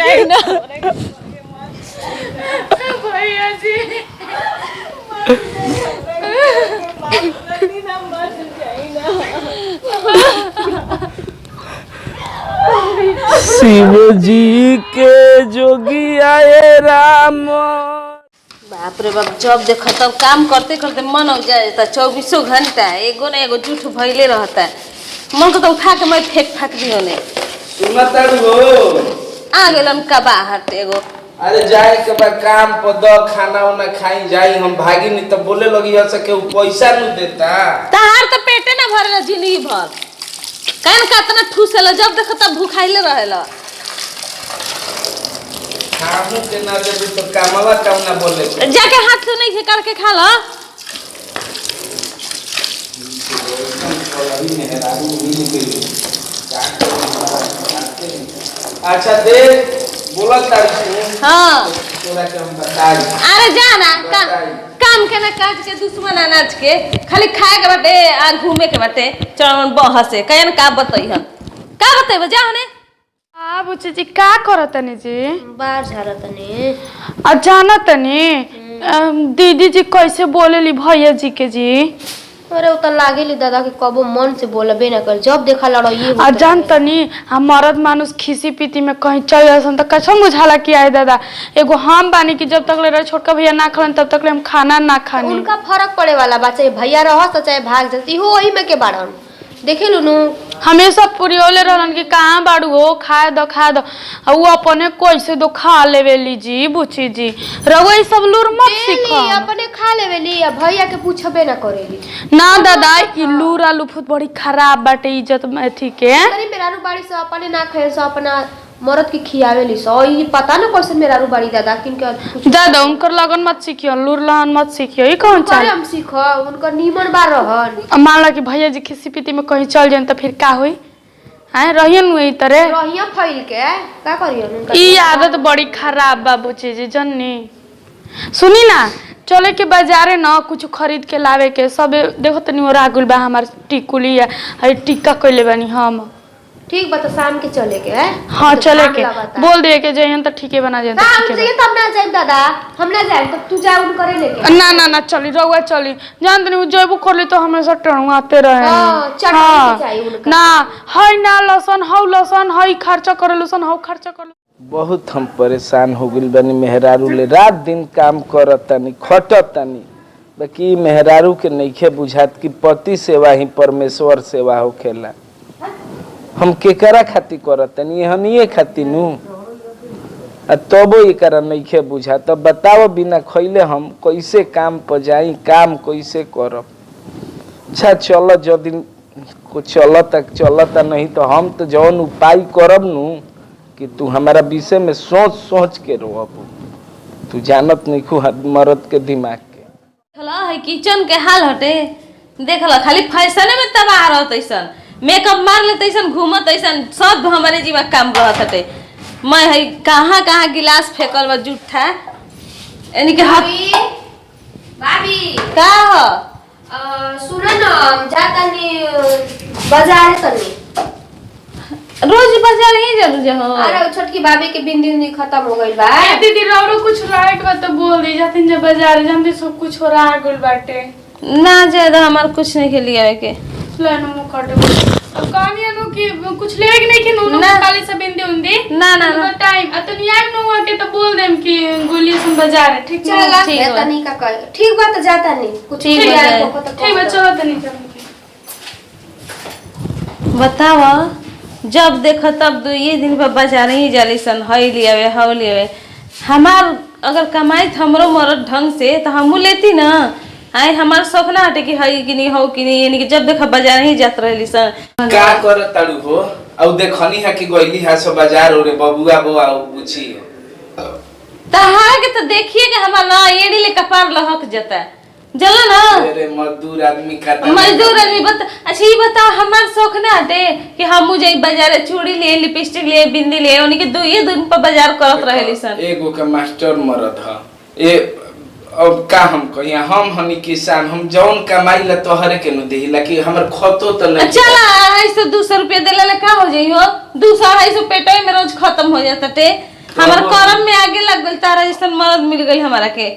जाई ना। भैया जी शिव जी के जोगी आए राम। बाप रे बाप, जब देखो तब काम करते करते मन हो जाए त चौबीसों घंटा एगो न एगो झूठ भइले रहता। मन को तो उठा के मैं फेंक फाक दियो ने। सुनतारू हो? आ गेलन का बाहर ते एगो। अरे जाए के बा काम पर, द खाना उना खाई जाई, हम भागी नहीं तो बोले लगी हस के उ पैसा नहीं देता। तहार तो पेटे ना भरेला जिंदगी भर, कान कतना ठूसेला, जब देखो तब भूखाइले रहेला। खाहू के ना देबी तो कामवा काम ना बोले के। जाके हाथ से नहीं करके खा ला। अच्छा देख बोला तारी तू। हाँ तोरा के हम बताई। अरे जा ना काम के ना काज के दुश्मन अनाज के, खाली खाए के बाटे आ घूमे के बाटे चरण बहसे कयन का बतई हम का बतई जा होने। आ बुच्ची जी का करतनी जी? बाहर झाड़तनी। आ जानतनी दीदी जी कैसे बोलेली भैया जी के जी? अरे उ त लागेली दादा के कबो मन से बोलबे ना कर, जब देखा लड़ाई। आ जानतनी हम मर्द मानुस खिसी पीती में कहीं चल जासन त कैसे बुझाला कि आए दादा एगो हम बानी कि जब तक ले रहे छोटका भैया ना खलन तब तक ले हम खाना ना खानी। उनका फर्क पड़े वाला बा, चाहे भैया रहस चाहे भाग जास, इहो वही में के बाड़न देखे लू नु। हमेशा पुरियोले रहलन कि कहाँ बाड़ू हो, खाए दो खाए दो, आ उ अपने कैसे दो खा लेवेली जी बुची जी। रउआ ई सब लूर मत देली, सीख। अपने खा लेवेली आ भैया के पूछबे ना करेली। ना दादा ई लूर आलू फूत बड़ी खराब बाटे इज्जत अथी के। अरे मेहरारू बाड़ी से अपने ना खाए सो अपना मरद के खियावेली सो, ई पता ना कैसे मेहरारू बाड़ी दादा किनके कुछ। दादा उनकर लगन मत सीखियो, लूर लहन मत सीखियो, ई कौन करे चाल? हम सीख उनकर नीमन बार रहन। अब मान ला कि भैया जी खिसी पीती में कहीं चल जाए तो फिर का होई? आए रहियन वही तरह रहिया फैल के का करियन उनका? ई आदत बड़ी खराब बा बुची जी जननी। सुनी ना चले के बाजारे न कुछ खरीद के लावे के, सब देखो तनी ओरा गुल बा हमार टिकुली है हई टिक्का कइले बानी हम। ठीक बा तो शाम के चले के है? हाँ तो चले काम के लगाता। बोल दिए के जइहन त ठीके बना जइहन त ना हम ठीके जाइए तब ना जाइम दादा, हम ना जाइम तब तू जा उन करे लेके। बना। ना ना ना चली रउआ चली, जान तनी उ जइबो करली तो हमेशा टणुआते रहे। हाँ, चटनी के चाहिए उनका। ना हई ना लसन हौ लसन हई खर्चा करे लसन हौ खर्चा करे। बहुत हम परेशान हो गइल बानी मेहरारू ले, रात दिन काम करतानी खटतानी, बाकी ई मेहरारू के नइखे बुझात कि पति सेवा ही परमेश्वर सेवा होखेला। हम केकरा खातिर करतानी? एहनिए खातिर नु, आ तबो एकरा नइखे बुझात। अब बताओ बिना खइले हम कैसे काम पर जाई, काम कैसे करब? अच्छा चल जदिन को चलता चलता, नहीं तो हम तो जौन उपाय करब नु कि तू हमारा विषय में सोच सोच के रोब। तू जानत नहीं खू मर्द के दिमाग के। देखला है किचन के हाल हटे, देखला खाली फैशने में तबाह रहत ऐसन, मेकअप मार लेते ऐसन घूमत ऐसन, सब हमारे जीवा काम रहत हटे। मैं है कहाँ कहाँ गिलास फेंकल बा जूठा यानी कि हाथ। भाभी भाभी का हो? सुन न जा तनी बाजार तनी। रोज बाजार ही जरूर जहो। अरे उ छोटकी भाभी के बिंदी उंदी खत्म हो गइल बा। ए दीदी रउरो कुछ लाइट बा तो बोल दी जातिन जब बाजार जानती सब कुछ हो रहा गुल बाटे। ना ज्यादा हमार कुछ नहीं के लिए के लाइन मुंह काटे अब कहानी अनु कि कुछ ले के नहीं कि नु ना। काली से बिंदी उंदी ना ना ना टाइम आ तो नहीं आइम नु के तो बोल देम कि गोली सुन बाजार है ठीक चल ना? ठीक बा। तनी का कह ठीक बा तो जा तनी कुछ ठीक ले बा, आए जाए। को तो ठीक बा चलो तनी चल के। बताव जब देख तब दुइये दिन पर बाजार ही जाली सन, हई लियावे हौ लियावे। हमार अगर कमाई हमरो मरद ढंग से तो हमहू लेती ना। आए हमार शौक ना हटे कि हई कि नहीं हौ कि नहीं, यानी कि जब देख बाजार ही जात रहली सन। का करत तारू हो? औ देखनी है कि गइली है सब बाजार ओरे बबुआ बो आउ बुची। तहार के तो देखिए कि हमार ना एड़ी ले कपार लहक जाता जला ना। अरे मजदूर आदमी का मजदूर आदमी बता। अच्छा ये बताओ हमार शौक ना हटे कि हमू जाई बाजार चूड़ी लिए लिपस्टिक लिए बिंदी लिए, उनके दुइये दिन पर बाजार करत रहली सन। एगो के मास्टर मरद ह ए अब का हम कहिया, हम हनी किसान, हम जौन कमाई ला तोहरे के नु देहिला कि हमर खतो त नहीं। चला 250 200 रुपया देला ले का हो जाई हो? 200 250 पेटो में रोज खत्म हो जाता टे। हमार करम में आगे लग गइल, तारा जैसन मर्द मिल गइल हमारा के।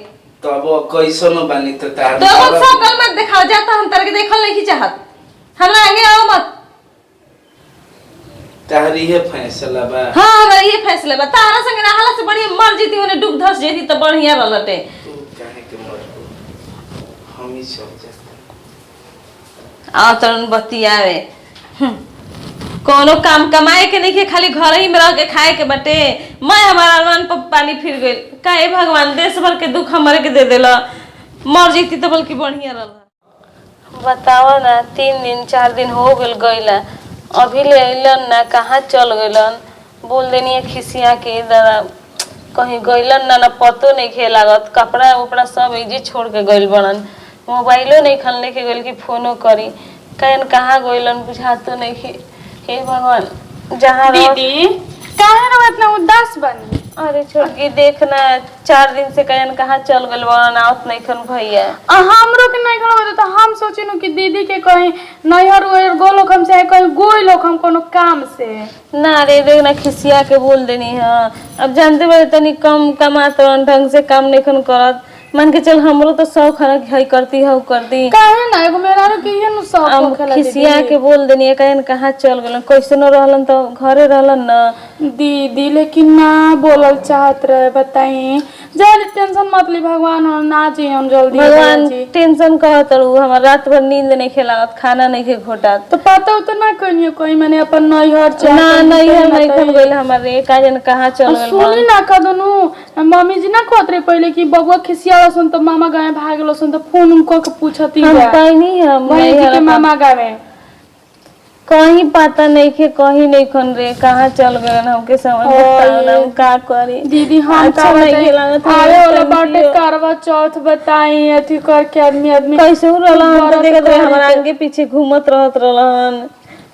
तब कैसनो बानी तो तार तो अब सकल मत दिखाओ जाता, हम तारा के देखल नहीं चाहत, हमरा आगे आओ मत। तार इहे फैसला बा? हाँ हमारा ये फैसला बा, तारा संग रहला से बढ़िया मर जीती, ओने डूब धस जेती तो बढ़िया रहलटे। तू काहे के मरबू, हम ही चल जाते। आ तरन बतियावे। कोनो काम कमाए के नहीं, खाली घर ही में रह के खाए के बटे। मैं हमारा अरमान पर पानी फिर गइल। काहे भगवान देश भर के दुख हमरे के दे देला, मर जीती तो बल्कि बढ़िया रहला। बताओ ना, 3 दिन 4 दिन हो गइल गइला, अभी ले अइलन ना, कहाँ चल गइलन? बोल देनी है खिसिया के दादा कहीं गइलन ना, ना पतो नहीं खे लागत, कपड़ा उपड़ा सब इजी छोड़ के गइल बड़न, मोबाइलो नहीं खन लेके गइल कि फोनो करी, कहन कहाँ गइलन बुझातो नहीं खे। हे भगवान जहाँ रहो- दीदी काहे रहो इतना उदास बनी? अरे छोटकी देखना, 4 दिन से कहन कहाँ चल गइल बड़न, आवत नहीं खन भैया। आ हमरो के नहीं गलो तो हम सोचिनु कि दीदी के कहीं नैहर उहर गोलो हम से कहीं गोइलो हम कोनो काम से। ना रे देख ना, खिसिया के बोल देनी है। अब जानते बड़े तनी कम कमात रहन, ढंग से काम नहीं खन करत, मान के चल हमरो तो शौक है कि हई करती हऊ करती। काहे ना एगो मेहरारू के इहे नु शौक अब होखेला। खिसिया दीदी। के बोल देनी है कहन कहाँ चल गलन, कैसे न रहलन तो घरे रहलन ना। दीदी लेकिन ना बोलल चाहत रहे, बताई जल्दी टेंशन मत ली, भगवान हो ना जी हम जल्दी भगवान जी। टेंशन कहत रहू, हमार रात भर नींद नहीं खेलावत, खाना नहीं खे घोटात। तो पता तो ना कहियो कहीं माने अपन नैहर चाहे ना कहीं नहीं हम ना नहीं खन कहीं। गइल हमारे, का जन कहाँ चल और गइल सुनी बड़न। ना कदनु मम्मी जी ना कहत रहे पहले कि बबुआ खिसियाला सन तो मामा गाँव भागलो सन, तो फोन उन कह के पूछती हम है कहीं हम भैया जी नैहर के अपन- मामा गावे कहीं पता नहीं खे, कहीं नहीं खन रे, कहाँ चल गए हमके समझ ओए। बताओ ना हम का करी। दीदी हम अच्छा का नहीं बताई खेलावत हमारे आवे वाला तंगी बाटे हो। करवा चौथ बताई अथी करके आदमी आदमी कैसे हो रहलन तो व्रत देखत रहे करे हमारा के। आगे पीछे घूमत रहत रहलन।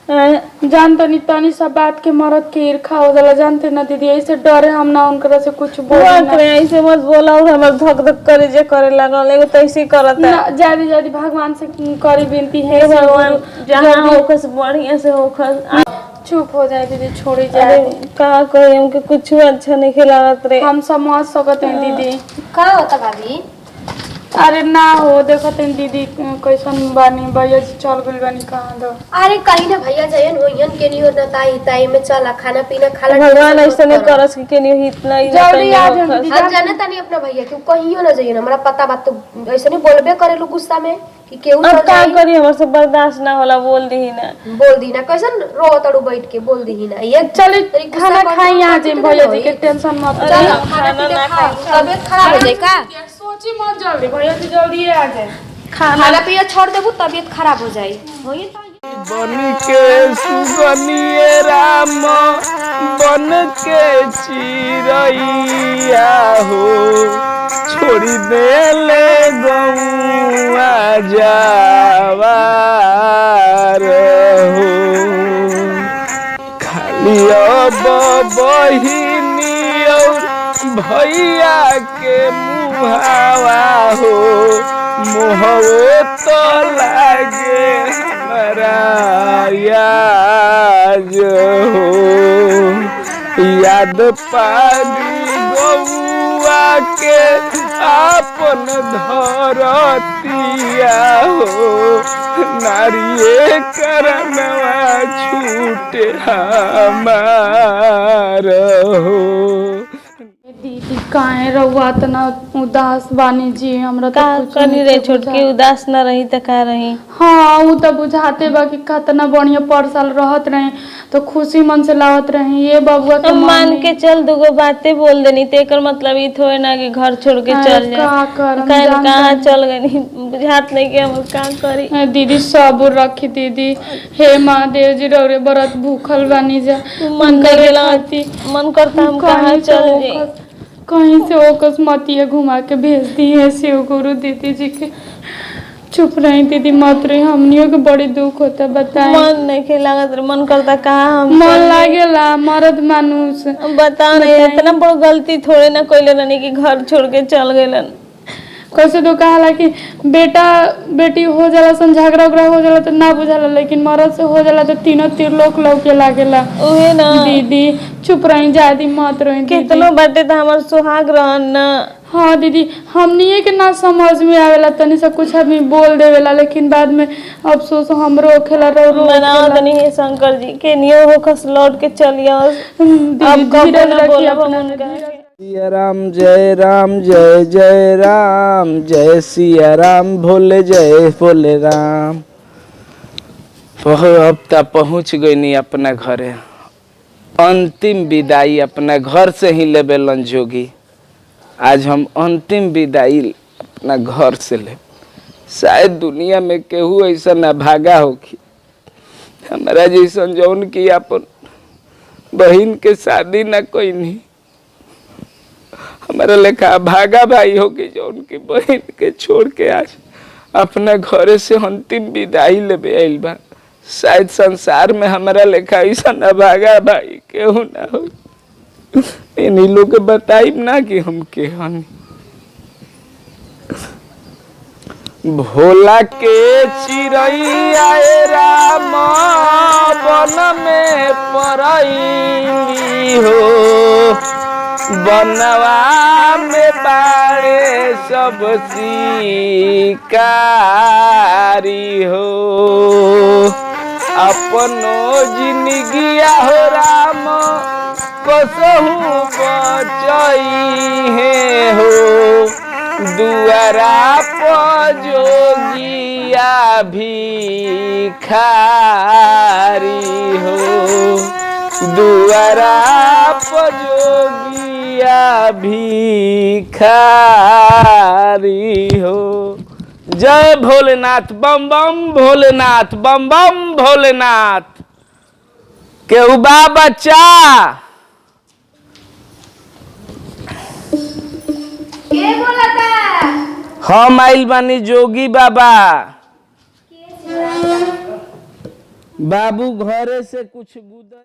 जान तनी तनी सब बात के मरद के ईर्खा हो जाला, जानते ना दीदी, ऐसे डरे हम ना उनकरा से कुछ बोले बुआ ना। करे ऐसे मत बोला, और हमर धक धक करे जे करे लागल, एगो तो ऐसे ही करता। ना ज्यादा ज्यादा भगवान से करी विनती है हे भगवान जहाँ जल्दी होखस बढ़िया से होखस। चुप हो जाए दीदी, छोड़ी अरे जाए। का कही हमके कुछ अच्छा नहीं खिलावत रे। हम समझ सकते हैं दीदी। का होता भाभी? अरे ना हो देखो तनी दीदी कैसन बानी, भैया जी चल गइल बानी कहाँ दो। अरे कहीं ना भैया जायन होइहन के नहीं हो ना, ताई ताई में चला खाना पीना खाला। भगवान टेंशन ऐसे मत नहीं करो। करस कि केनी इतना ही जल्दी आ जाओ दीदी। हम जाने तानी अपना भैया के, कहियो ना जाइए, हमरा पता बात तो ऐसे नहीं बोलबे करेलू गुस्सा में कि केहू अब चल का जाई। करी हमर से बर्दाश्त ना होला, बोल दी ना। बोल दी ना, कैसन रो तड़ू बैठ के बोल दी ना ये। चली तरी गुस्सा खाना कर खाई यहाँ तो जाए ना भैया जी होई। के टेंशन मत लो। चलो खाना खाना पीना ना खाओ, तबीयत खराब हो जाए का। सोची मत जल्दी भैया जी जल्दी आ जाए। खाना पीना छोड़ देबू तबीयत खराब हो जाई होई तो। बन के सुगनिए राम बन के चिरैया हो, छोड़ी देले गौआ जावार हो, खाली अब बहिनी और भैया के मुहावा हो, मोहवो तो लागे हमरा याज हो, याद पारी गौआ के आपन धरतिया हो, नारिये करनवा छूटे हमार हो। दीदी काहे रहुआ इतना उदास बानी जी, हमरा तो का कुछ करी रे नहीं छोटकी, उदास ना रही त का रही। हाँ उ तो बुझाते बा कि कितना बढ़िया पर साल रहत रहे तो खुशी मन से लावत रहे, ये बबुआ के हम मान मम्मी- के चल दूगो बातें बोल देनी ते एकर मतलब ई थोड़े ना कि घर छोड़ के अरे चल जाए। का करम, कहीं जान कहाँ तनी। चल गई बुझात नहीं कि हम का करी। ए, दीदी सब्र रखी दीदी, हे महादेव जी रौरे बरत भूखल बानी जा। मन करे करेला खाती। मन करता हम कहाँ कहीं से चल जाए। कहीं से ओकस मतिया घुमा के भेज दी है शिव गुरु दीदी जी के। चुप रही दीदी मत रही, हमनियों के बड़ी दुख होता बताए। मन नहीं के लागत रे, मन करता कहाँ हम मन चल जाई। लागेला मर्द मानुस। अब बताओ ना इतना बड़ गलती थोड़े ना कोई रहनी कि घर छोड़ के चल गइलन। कैसे तो कहाला कि बेटा बेटी हो जाला सन झगड़ा उगड़ा हो जाला तो ना बुझाला, लेकिन मरद से हो जाला तो तीनों तीर लोग लौके लागेला। उहे ना दीदी चुप रही, ज्यादा मत रही दीदी। कितनो बाटे त हमार सुहाग रहन ना। हाँ दीदी, हमनिए के ना समझ में आवेला, तनी से कुछ आदमी बोल देवेला, लेकिन बाद में अफसोस हमरो होखेला, रो रो मनाओ तनी हे शंकर जी के नियो होखस लौट के चलिया। दीदी अब कबो धीरज ना रखी बोलब हम अपना। उनका के। सिया राम जय राम जय जय राम जय सिया राम भोले जय भोले राम। अब त पहुँच गईनी अपना घरे। अंतिम विदाई अपना घर से ही लेबेलन जोगी। आज हम अंतिम विदाई अपना घर से ले। शायद दुनिया में केहू ऐसा ना भागा होखी हमारा जैसन जौन की अपन बहन के शादी ना कोई नहीं, हमारा लेखा भागा भाई होगी जो उनकी बहन के छोड़ के आज अपना घरे से अंतिम विदाई लेबे आइल बा। शायद संसार में हमारा लेखा ऐसा ना भागा भाई केहू ना हो। इन्हीं लोग के बताइब ना कि हम के हन। भोला के चिड़ैया राम वन में परैली हो, बनवा में बाड़े सब शिकारी हो। अपनो जिंदगिया हो राम कसहु बचई हे हो, दुआरा पर जोगिया भिखारी हो, दुआरा पर जोगिया भिखारी हो। जय भोलेनाथ, बम बम भोलेनाथ, बम बम भोलेनाथ। केहू बा बच्चा? के बोलता? हम आइल बानी जोगी बाबा। बाबू घरे से कुछ गुदर